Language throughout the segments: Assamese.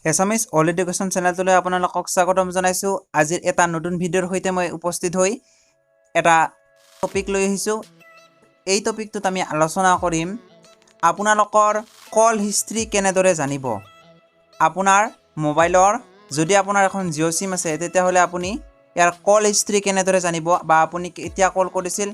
এছামিছ অল এডুকেশ্যন চেনেলটোলৈ আপোনালোকক স্বাগতম জনাইছোঁ। আজিৰ এটা নতুন ভিডিঅ'ৰ সৈতে মই উপস্থিত হৈ এটা টপিক লৈ আহিছোঁ। এই টপিকটোত আমি আলোচনা কৰিম আপোনালোকৰ কল হিষ্ট্ৰী কেনেদৰে জানিব। আপোনাৰ মোবাইলৰ যদি আপোনাৰ এখন জিঅ' চিম আছে, তেতিয়াহ'লে আপুনি ইয়াৰ কল হিষ্ট্ৰী কেনেদৰে জানিব বা আপুনি কেতিয়া কল কৰিছিল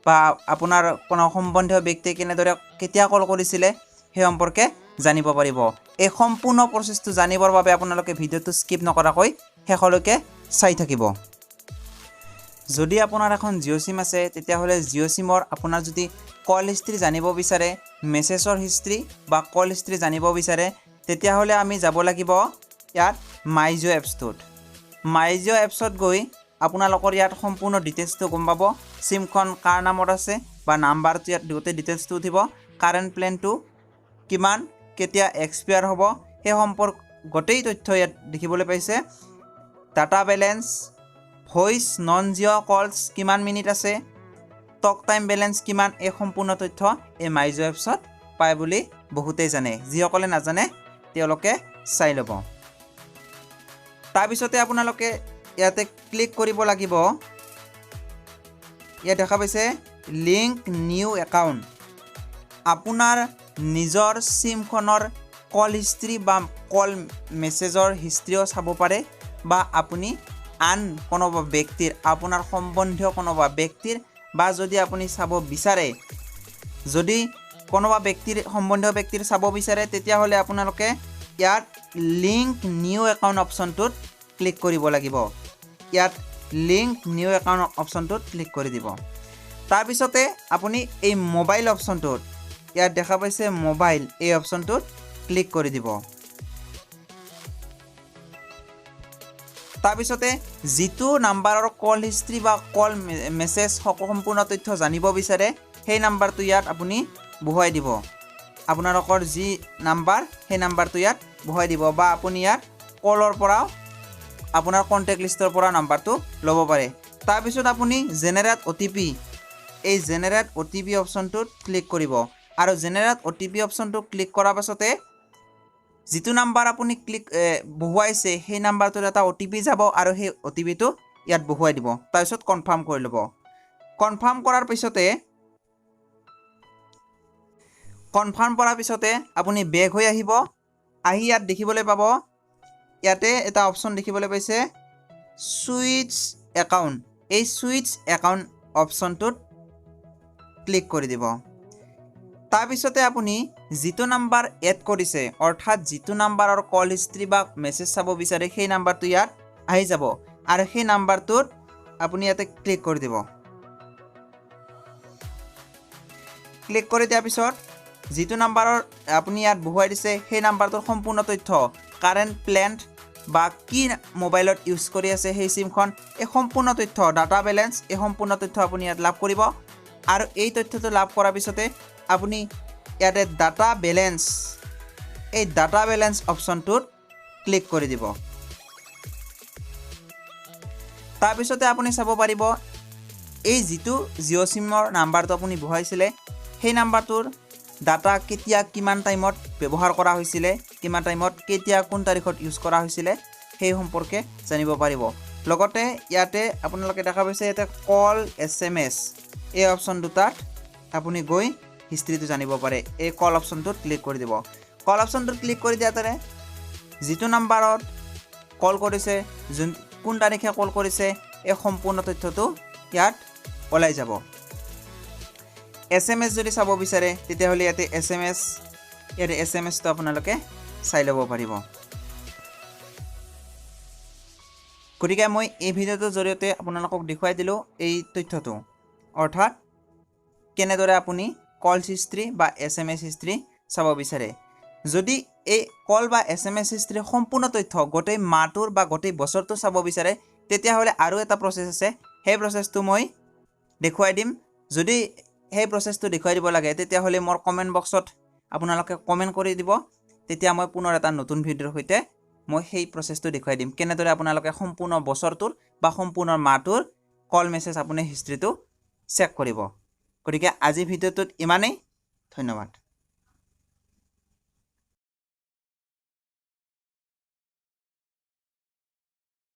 বা আপোনাৰ কোনো সম্বন্ধীয় ব্যক্তিয়ে কেনেদৰে কেতিয়া কল কৰিছিলে, সেই সম্পৰ্কে জানিব পাৰিব। এই সম্পূৰ্ণ প্ৰচেছটো জানিবৰ বাবে আপোনালোকে ভিডিঅ'টো স্কিপ নকৰাকৈ শেষলৈকে চাই থাকিব। যদি আপোনাৰ এখন জিঅ' চিম আছে, তেতিয়াহ'লে জিঅ' চিমৰ আপোনাৰ যদি কল হিষ্ট্ৰী জানিব বিচাৰে, মেছেজৰ হিষ্ট্ৰী বা কল হিষ্ট্ৰী জানিব বিচাৰে, তেতিয়াহ'লে আমি যাব লাগিব ইয়াত মাই জিঅ' এপছটোত। মাই জিঅ' এপছত গৈ আপোনালোকৰ ইয়াত সম্পূৰ্ণ ডিটেইলছটো গম পাব। চিমখন কাৰ নামত আছে বা নাম্বাৰটো ইয়াত গোটেই ডিটেইলছটো উঠিব। কাৰেণ্ট প্লেনটো কিমান, কেতিয়া এক্সপায়াৰ হ'ব, সেই সম্পৰ্ক গোটেই তথ্য ইয়াত দেখিবলৈ পাইছে। Data balance, voice non Jio calls কিমান মিনিট আছে, টক টাইম বেলেঞ্চ কিমান, এই সম্পূৰ্ণ তথ্য এই মাই জিঅ' এপছত পায় বুলি বহুতেই জানে। যিসকলে নাজানে, তেওঁলোকে চাই ল'ব। তাৰপিছতে আপোনালোকে ইয়াতে ক্লিক কৰিব লাগিব। ইয়াত দেখা পাইছে লিংক নিউ একাউণ্ট। আপোনাৰ নিজৰ চিমখনৰ কল হিষ্ট্ৰী বা কল মেছেজৰ হিষ্ট্ৰীও চাব পাৰে বা আপুনি আন কোনোবা ব্যক্তিৰ, আপোনাৰ সম্বন্ধীয় কোনোবা ব্যক্তিৰ বা যদি আপুনি চাব বিচাৰে, যদি কোনোবা ব্যক্তিৰ, সম্বন্ধীয় ব্যক্তিৰ চাব বিচাৰে, তেতিয়াহ'লে আপোনালোকে ইয়াত লিংক নিউ একাউণ্ট অপশ্যনটোত ক্লিক কৰিব লাগিব। ইয়াত লিংক নিউ একাউণ্ট অপশ্যনটোত ক্লিক কৰি দিব। তাৰপিছতে আপুনি এই মোবাইল অপশ্যনটোত, ইয়াত দেখা পাইছে মোবাইল, এই অপশ্যনটোত ক্লিক কৰি দিব। তাৰপিছতে যিটো নাম্বাৰৰ কল হিষ্ট্ৰী বা কল মেছেজ সম্পূৰ্ণ তথ্য জানিব বিচাৰে, সেই নাম্বাৰটো ইয়াত আপুনি বহুৱাই দিব। আপোনালোকৰ যি নাম্বাৰ, সেই নাম্বাৰটো ইয়াত বহুৱাই দিব বা আপুনি ইয়াত কলৰ পৰাও, আপোনাৰ কণ্টেক্ট লিষ্টৰ পৰা নাম্বাৰটো ল'ব পাৰে। তাৰপিছত আপুনি জেনেৰেট অ'টিপি, এই জেনেৰেট অ'টিপি অপশ্যনটোত ক্লিক কৰিব আৰু জেনেৰেট অ'টিপি অপশ্যনটো ক্লিক কৰাৰ পাছতে যিটো নাম্বাৰ আপুনি ক্লিক বহুৱাইছে, সেই নাম্বাৰটোত এটা অ'টিপি যাব আৰু সেই অ'টিপিটো ইয়াত বহুৱাই দিব। তাৰপিছত কনফাৰ্ম কৰি ল'ব। কনফাৰ্ম কৰাৰ পিছতে আপুনি বেক হৈ আহিব। আহি ইয়াত দেখিবলৈ পাব, ইয়াতে এটা অপশ্যন দেখিবলৈ পাইছে ছুইচ একাউণ্ট। এই ছুইচ একাউণ্ট অপশ্যনটোত ক্লিক কৰি দিব। তাৰপিছতে আপুনি যিটো নাম্বাৰ এড কৰিছে, অৰ্থাৎ যিটো নাম্বাৰৰ কল হিষ্ট্ৰী বা মেছেজ চাব বিচাৰে, সেই নাম্বাৰটো ইয়াত আহি যাব আৰু সেই নাম্বাৰটোত আপুনি ইয়াতে ক্লিক কৰি দিব। ক্লিক কৰি দিয়াৰ পিছত যিটো নাম্বাৰৰ আপুনি ইয়াত বহুৱাই দিছে, সেই নাম্বাৰটোৰ সম্পূৰ্ণ তথ্য, কাৰেণ্ট প্লেন বা কি মোবাইলত ইউজ কৰি আছে সেই চিমখন, এই সম্পূৰ্ণ তথ্য, ডাটা বেলেঞ্চ, এই সম্পূৰ্ণ তথ্য আপুনি ইয়াত লাভ কৰিব। আৰু এই তথ্যটো লাভ কৰাৰ পিছতে আপুনি ইয়াতে ডাটা বেলেঞ্চ, এই ডাটা বেলেঞ্চ অপশ্যনটোত ক্লিক কৰি দিব। তাৰপিছতে আপুনি চাব পাৰিব, এই যিটো জিঅ' চিমৰ নাম্বাৰটো আপুনি বহুৱাইছিলে, সেই নাম্বাৰটোৰ ডাটা কেতিয়া কিমান টাইমত ব্যৱহাৰ কৰা হৈছিলে, কিমান টাইমত, কেতিয়া, কোন তাৰিখত ইউজ কৰা হৈছিলে, সেই সম্পৰ্কে জানিব পাৰিব। লগতে ইয়াতে আপোনালোকে দেখা পাইছে, ইয়াতে কল, এছএমএছ, এই অপশ্যন দুটাত আপুনি গৈ হিষ্ট্ৰীটো জানিব পাৰে। এই কল অপশ্যনটোত ক্লিক কৰি দিব। কল অপশ্যনটোত ক্লিক কৰি দিয়াতে যিটো নাম্বাৰত কল কৰিছে, যোন কোন তাৰিখে কল কৰিছে, এই সম্পূৰ্ণ তথ্যটো ইয়াত ওলাই যাব। এছএমএছ যদি চাব বিচাৰে, তেতিয়াহ'লে ইয়াতে এছএমএছ, ইয়াতে এছএমএছটো আপোনালোকে চাই ল'ব পাৰিব। গতিকে মই এই ভিডিঅ'টোৰ জৰিয়তে আপোনালোকক দেখুৱাই দিলোঁ এই তথ্যটো, অৰ্থাৎ কেনেদৰে আপুনি কল হিষ্ট্ৰী বা এছএমএছ হিষ্ট্ৰী চাব বিচাৰে। যদি এই কল বা এছএমএছ হিষ্ট্ৰীৰ সম্পূৰ্ণ তথ্য গোটেই মাহটোৰ বা গোটেই বছৰটো চাব বিচাৰে, তেতিয়াহ'লে আৰু এটা প্ৰচেছ আছে। সেই প্ৰচেছটো মই দেখুৱাই দিম। যদি সেই প্ৰচেছটো দেখুৱাই দিব লাগে, তেতিয়াহ'লে মোৰ কমেণ্ট বক্সত আপোনালোকে কমেণ্ট কৰি দিব। তেতিয়া মই পুনৰ এটা নতুন ভিডিঅ'ৰ সৈতে মই সেই প্ৰচেছটো দেখুৱাই দিম, কেনেদৰে আপোনালোকে সম্পূৰ্ণ বছৰটোৰ বা সম্পূৰ্ণ মাহটোৰ কল, মেছেজ আপুনি হিষ্ট্ৰীটো চেক কৰিব। গতিকে আজি ভিডিঅ'টোত ইমানেই। ধন্যবাদ।